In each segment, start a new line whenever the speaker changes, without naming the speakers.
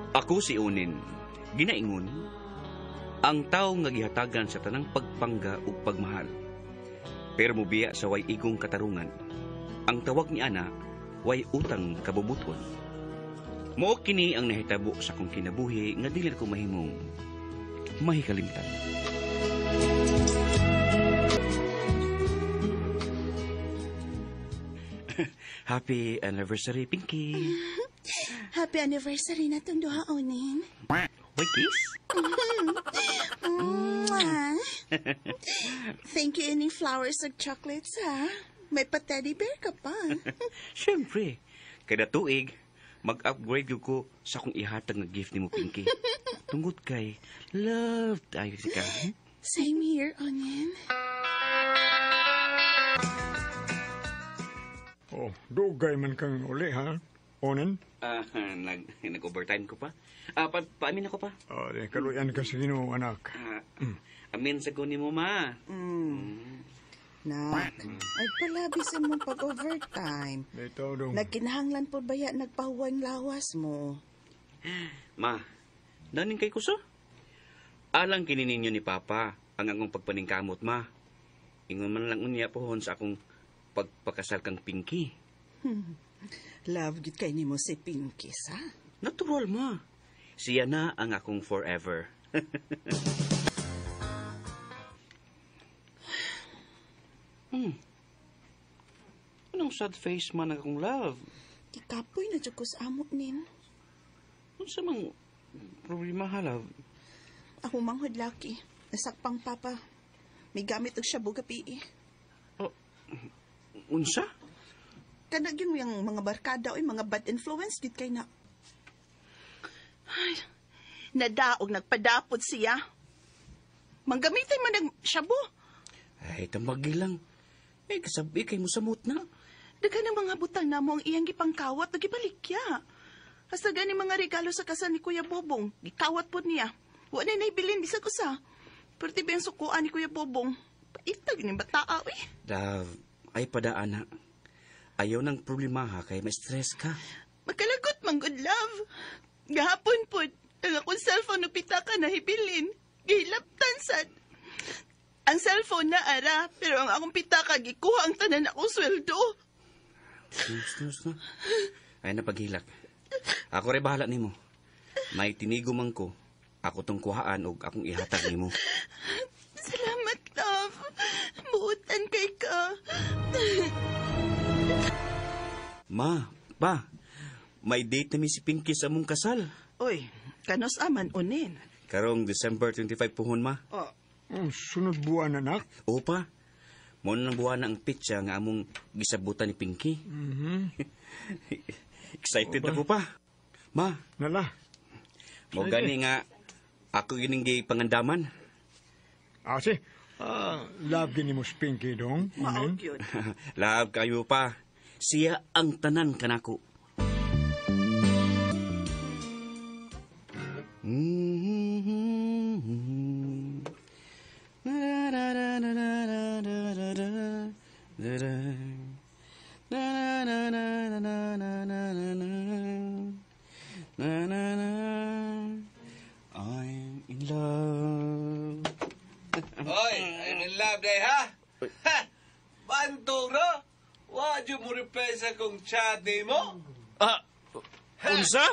Ako si Unin, ginaingon, ang tao nga gihatagan sa tanang pagpangga ug pagmahal. Pero mubiya sa way igong katarungan. Ang tawag ni ana, way utang kabubuton. Mao kini ang nahitabo sa akong kinabuhi nga dili ko mahimong mahikalimtan. Happy anniversary, Pinky.
Happy anniversary na itong duha, Onin.
Way kiss?
Mwah. Thank you, ining flowers ug chocolates, ha? May pa-teddy bear ka pa.
Siyempre, kada tuig, mag-upgrade gyud ko sa akong ihatag nga gift nimo, Pinky. Tungod kay love tayo si ka.
Same here, Onin.
Oh, dugay man kang uli, ha? Onen?
Nag-overtime ko pa. Paamin ako pa.
Oh, di, kaluyan ka sa Ginoo, anak.
Amin sa ko nimo, ma.
Nak, ay palabi sa mong pag-overtime.
Dito, dong.
Nagkinahanglan po ba ya nagpahuwang lawas mo?
Ma, naning kay kuso? Alang kini ninyo ni Papa ang akong pagpaningkamot, ma. Ingon man lang unya pohon sa akong pagpakasal kang Pinky.
Love gid kay nimo si Pinky, sa?
Natural, ma. Siya na ang akong forever. Anong sad face man ang akong love?
Gikapoy na jud ko sa amo nin.
Unsa mang problema ha, love?
Ako manghod laki. Nasakpang papa. May gamit og shabu gabi.
Oh, unsa?
Kanag yun yung mga barkada oy mga bad influence gid kay na. Ay, nadaog nagpadapot siya. Manggamitin man nag shabu.
Ay, tambagi lang. Eh, kasabi kay musamot na.
Daghan ng mga butang namo ang iyang gipangkawat ug gibalikya. Hasta gani mga regalo sa kasal ni Kuya Bobong, gikawat pod niya. Wa na naibilin bisag usa. Perti ba yung sukuan ni Kuya Bobong? Paitag ni bataa uy.
Love, ay padaan na. Ayaw ng problema ha, kay ma-stress ka.
Magkalagot man good love. Gahapon pod, ang akong cellphone no pitaka na hibilin. Gihilaptan sad. Ang cellphone na ara, pero ang akong pitaka gikuha ang tanan akong sweldo.
Nus, nus, na. Ay na paghilak. Ako rin bahala nimo. May tinigo man ko. Ako tong kuhaan og akong ihatag nimo.
Salamat, love. Buutan kay ka.
Ma, pa, may date na mi si Pinky sa among kasal.
Uy, kanos aman unin.
Karong December 25 puhon, ma.
Oh,
Oh, sunod buwan, anak.
Oo pa. Mo nang buwan na ang pitsa nga among gisabutan ni Pinky. Excited ako pa. Ma,
Nala.
mo gani nga ako gining gipangandaman.
Ase, love gini mo si Pinky, dong.
mao
Onen?
gyud.
Love kayo pa. Siya ang tanan kanako. I'm in love.
Oy, I'm in love day, ha? Ha! Bantog, no? Wa jud mo reply sa kong chat ni mo?
Unsa?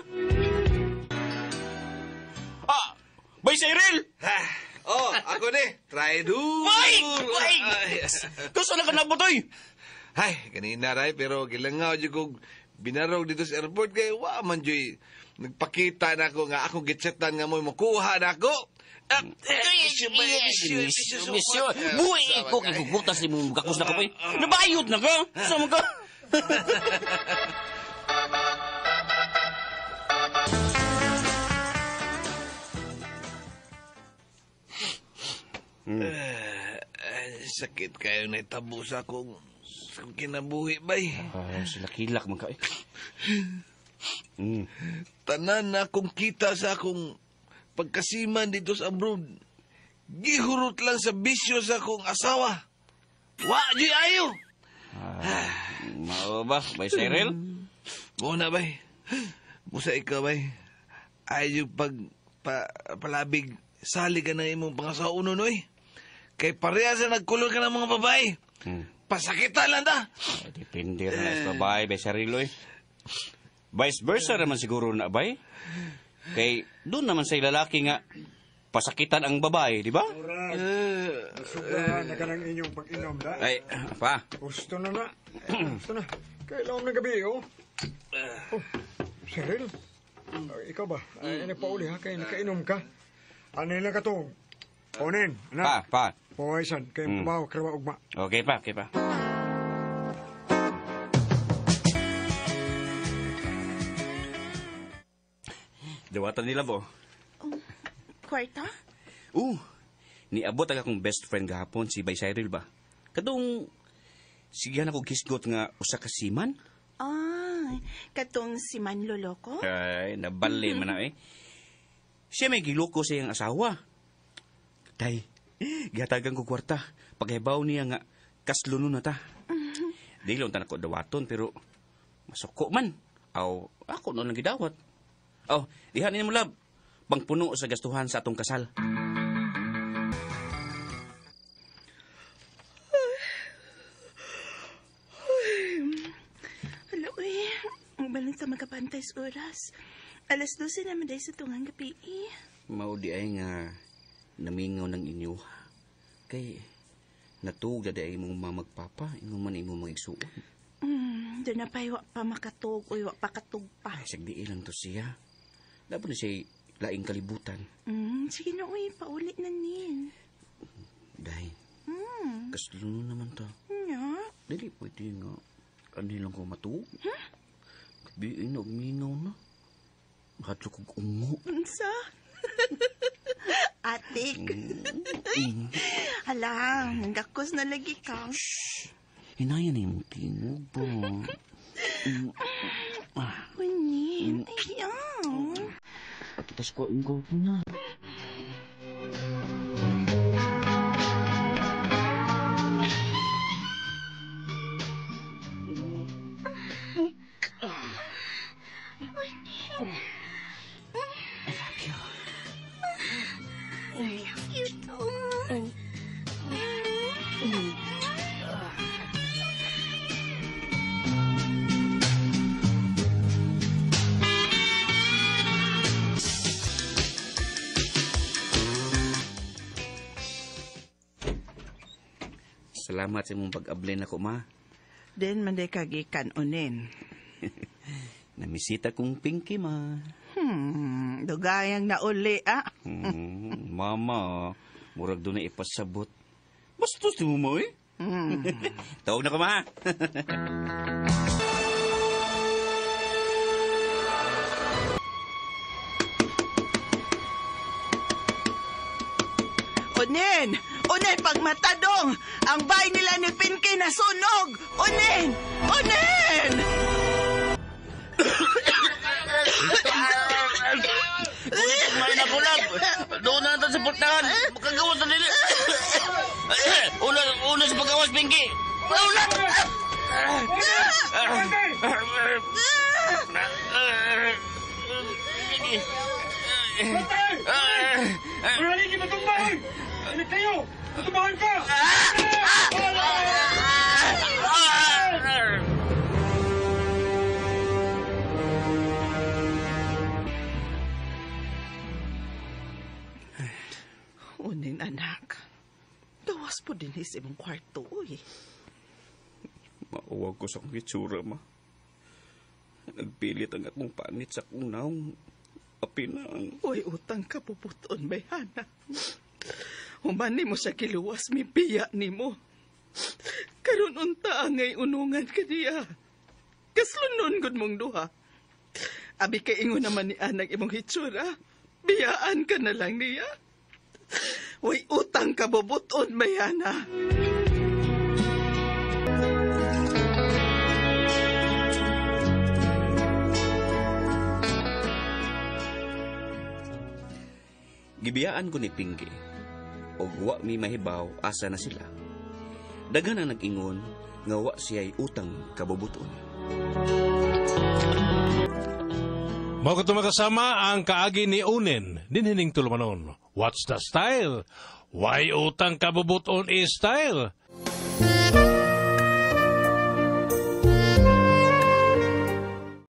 Bay Cyril!
Ha! Oh, ako ni. Try do.
Bay! Bay! Gusto na ka na butoy!
Ay, kanina ray, pero gilangaw jud kog binarog dito sa airport kay wa man juy nagpakita na ako nga akong gitchatan nga mo makuha na ako.
Misyo, buhi ko kay gugutas ni mong gakos na ka bay. Nabayot na ka? Sama ka?
Ay, sakit kayo na itabo sa akong kinabuhi, bay.
Sila kilak man ka eh.
Tanan na akong kita sa akong pagkasiman dito sa abroad. Gihurot lang sa bisyo sa akong asawa. Wa, di ayo!
Mao ba, bay Cyril?
Muna, bay. Musa ikaw, bay. Ay yung palabig sali ka na imong pangasawa noy. Kay pareha sa nagkulong ka ng mga babae. Pasakita lang ta.
Depende rin na sa babae, bay sarilo eh. Vice versa naman siguro na, bay. Kay doon naman sa lalaki nga pasakitan ang babae, di ba?
Nasugahan na ka ng inyong pag-inom, da.
Ay, pa.
Gusto na na. Gusto na. Kailangan ng gabi, oh. Oh, Cyril. Ikaw ba? Ay, nagpauli ha? Kaya nakainom ka. Ano lang ka to? Onin, anak.
Pa, pa.
Poison, kay mabaw, krawa ugma.
Okay pa, okay pa. Dawatan nila bo.
Oh, kwarta?
Niabot ang akong best friend gahapon, si Bay Cyril ba? Kadong, sigihan ako gisgot nga usa ka seaman.
Ah, katong si Manloloko?
Ay, nabali man na eh. Siya may giloko sa iyang asawa. Tay, gihatagan ko kwarta. Paghibaw niya nga, kasluno na ta. Dili unta na ko dawaton, pero masuko man. Aw, ako noon lang gidawat. Aw, diha niya mo lab. Pangpuno sa gastuhan sa atong kasal.
Hala, uy. Ang balon sa magkapantay sa oras. 12:00 naman dahil sa tungang gabi eh.
Mao di ay nga namingaw ng inyo. Kay natuog na di ay imong mamagpapa, ingon man imong mga igsuon.
Doon na pa, wa pa makatug, uy, wa pa katug pa.
Ay, sagdi lang to siya. Dapat na siya laing kalibutan.
Sige na, uy, paulit na nin.
Dahil, kasluno naman ta.
Nya?
Dili pwede nga, ano lang ko matuog. Huh? Gabi, mingaw na. Mahadlok kog ungo.
Unsa? Atik. Hala, gakos na lagi ka.
Shh! Hinaya na yung tingog ba?
Kunin, ayaw.
Pakitas ko ang gold na. I love you.
I love you too.
Salamat sa imong pag-abli nako, ma.
Den man day kagikan unin.
Namisita kong Pinky, ma.
Dugayang nauli, ah.
Mama, murag doon na ipasabot. Bastos di mo mo, eh. Tawag na ko, ma.
Unin! Unin, pagmatadong! Ang bahay nila ni Pinky nasunog! Unin! Unin!
May nakulab! Doon na natin sa pultahan! Makagawas na nila! Una sa paggawas, Pinky! Una!
Patay! Mahalin niyo matumbahan! Init kayo! Matumbahan ka!
Unin, anak. Gawas po din sa imong kwarto, uy.
Mauwag ko sa akong itsura, ma. Nagpilit ang akong panit sa akong naong. Apinang.
Uy, utang ka puputon, bayhana. Humani mo sa kiluwas, mi biya ni mo. Karon unta angay unungan ka niya. Kaslunon gud mong duha. Abi kay ingon naman ni anak imong hitsura. Biyaan ka na lang niya. Uy, utang ka bubuton, bayhana.
Gibiyaan ko ni Pinky. Og wa mi mahibaw asa na sila. Daghan ang nag-ingon nga wa siya'y utang kabubuton.
Mao kato, makasama ang kaagi ni Unen dinhining tulumanon. What's the style? Way utang kabubuton is style.